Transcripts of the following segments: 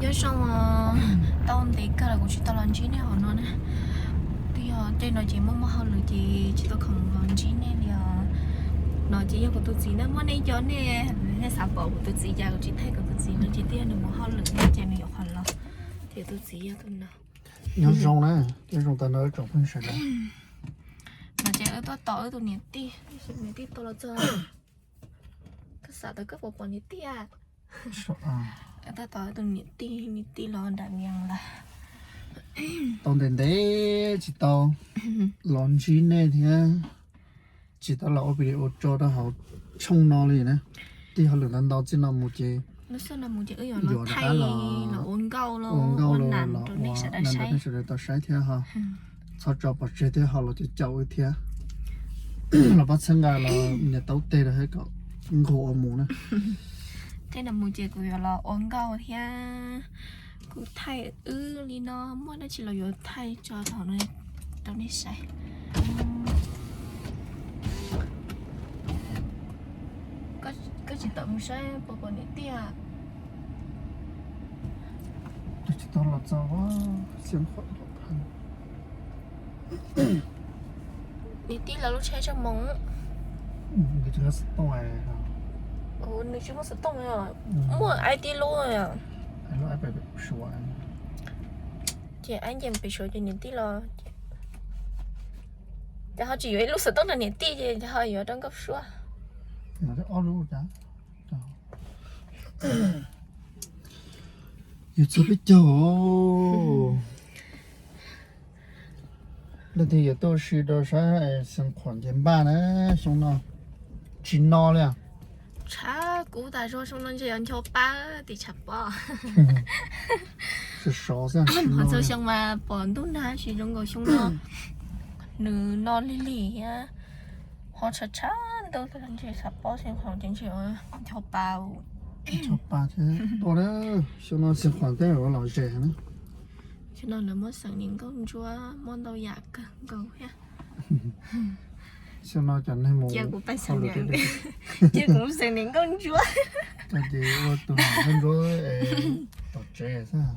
Nyob zoo, tau ntev kawg los kuv tsis tau los ntsib nej hauv no na. Twb yog tej no ces muaj muaj hauj lwm ces tsis tau khoom los ntsib nej li os. No ces yog kuv tus txiv na, muaj nej nco nej, nej xav pom kuv tus txiv cas kuv tsis thaij kuv tus txiv no ces twb yog nws mus hauj lwm no ces nws yuav qhuav los. Ces tus txiv yog tus no. Nyob zoo na, nyob zoo tau ntau tsoom phooj ywg sawv daws. No ces wb tuaj tos wb tus niam tij, niam tij tau los txog. Koj xav tau koj puas pom niam tij a? Wb tuaj tos wb tus niam tij, niam tij los nram Vias lawm. Tau ntev ntev tsis tau los ntsib nej thiab, tsis tau los ua video tso rau hauv tshooj no li na. Tij hauj lwm ntau ntau txij no mus ces yuav rov qab los ua nkauj los ua nas rau nej sawv daws tau saib thiab ho. Txhob tso pov tseg thiab ho los caum caum wb thiab. Los pab txhawb nqa los nias taub teg rau thiab kom nqus ua mus na. Tej no mus ces kuv yuav los ua nkauj thiab. Kuv thaij wb li no muaj dab tsi los yuav thaij tso thaum no rau nej saib. Koj tsis tau mus saib puas pom niam tij? Tsis tau los txog. Niam tij los lub tsheb tsaug moos. Nws tsis muaj xov tooj, muaj ib tib lub. Ces ab nce pem Suav ces niam tij los, ces ho tsis yuav ib lub xov tooj rau niam tij ces ho yuav rau Nkauj Suab. Yus txog peb caug. Leej twg yuav tuaj ua si rau sab Xeev Khuam ces npaj na, xyoo no tsis no li. Tshav kub tas zog, xyoo no ntshe yuav ncho pa tim tshav pob. Ho txog xyoo mas pom ntuj nag tsis zoo nkaus xyoo no, nws no lig lig thiab. Ho tshav tshav ntuj ntshe tshav pob Xeev Khuam ces ntshe ncho pa. Ncho pa thiab tuaj na, xyoo no Xeev Khuam tej ua lom zem na. Xyoo no lawv muab xeem niam nkauj ntsuab, muab ntau yam kawg nkaus thiab. Xyoo no cov neeg mus, cia kuv pais xeem niam, cia kuv xeem niam nkauj ntsuab. Ces ua tus niam nkauj ntsuab tom tsev xwb.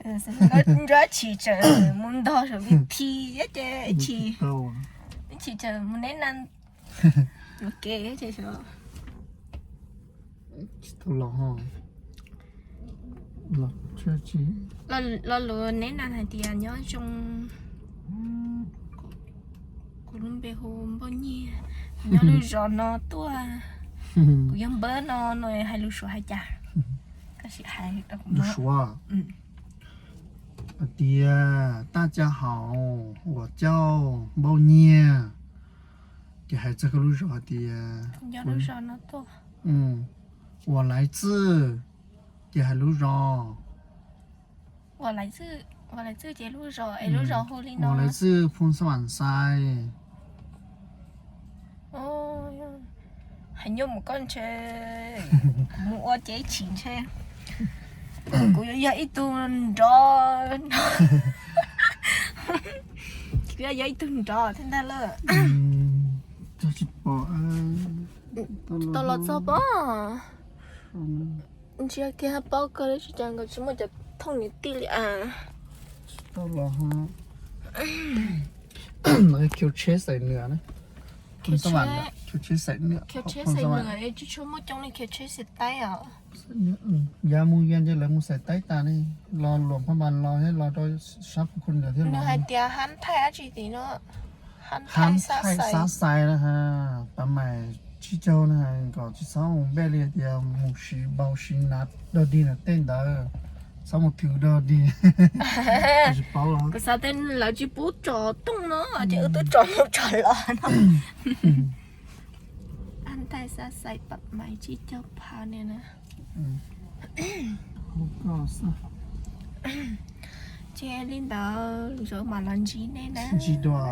Nkauj ntsuab tsis tseem mus ntog saum vib thi ces tsis, tsis tseem mus neb na. Ua ke ces tsis tau los, los lus neb na hais tias nyob zoo, kuv lub npe hu Npauj Nyiag, nyob lub zos no tuaj, kuv yog npawb no, no hais lus Suav hais cas? Koj sim hais rau kuv. Lus Suav hais tias 大家好, 我叫 Npauj Nyiag. Ces hais txog koj lub zos hais tias, nyob lub zos no tuaj. 我来自, ces hais lub zos. 我来自, 我来自 ces lub zos, es lub zos hu li no. 我来自普陀山. Hais nyuaj mus koj ntshe, kuv mus ua ces ib chim ntshe kuv yuav yog ib tug nrov, kuv yuav yog ib tug nrov thiab ntag lauj. Tau los txog pob. Ntsia kiag paub kawg li, tsis cas nkawd tsis muaj cov thooj niam tij li as. Khiv tsheb xaiv nws, khiv tsheb xaiv nws, tsis tshua muaj coob li khiv tsheb xaiv taib os. Ya mus ya nce lawv mus xaiv taib tas ne, los luam phaj mas los thiab los rau sab phu khu ntawd thiab los. Nws hais tias hab thaij dab tsi tim no? Hab thaij xab xais na ha, pab mais tsib caug na ha, nkawd tsis txhob mus npej li tias mus siv npau siv nav dog dig na tej ntawd, txhob mus thwv dog dig. Tsis paub los kuv xav tias lawv tsis pub tso tooj no ces wb twb tso mus tso los no. Hab thaij xab xais pab mais tsib caug phav ne na. Ces li ntawd lwm zaus mam los ntsib nej na. Ntsib dua.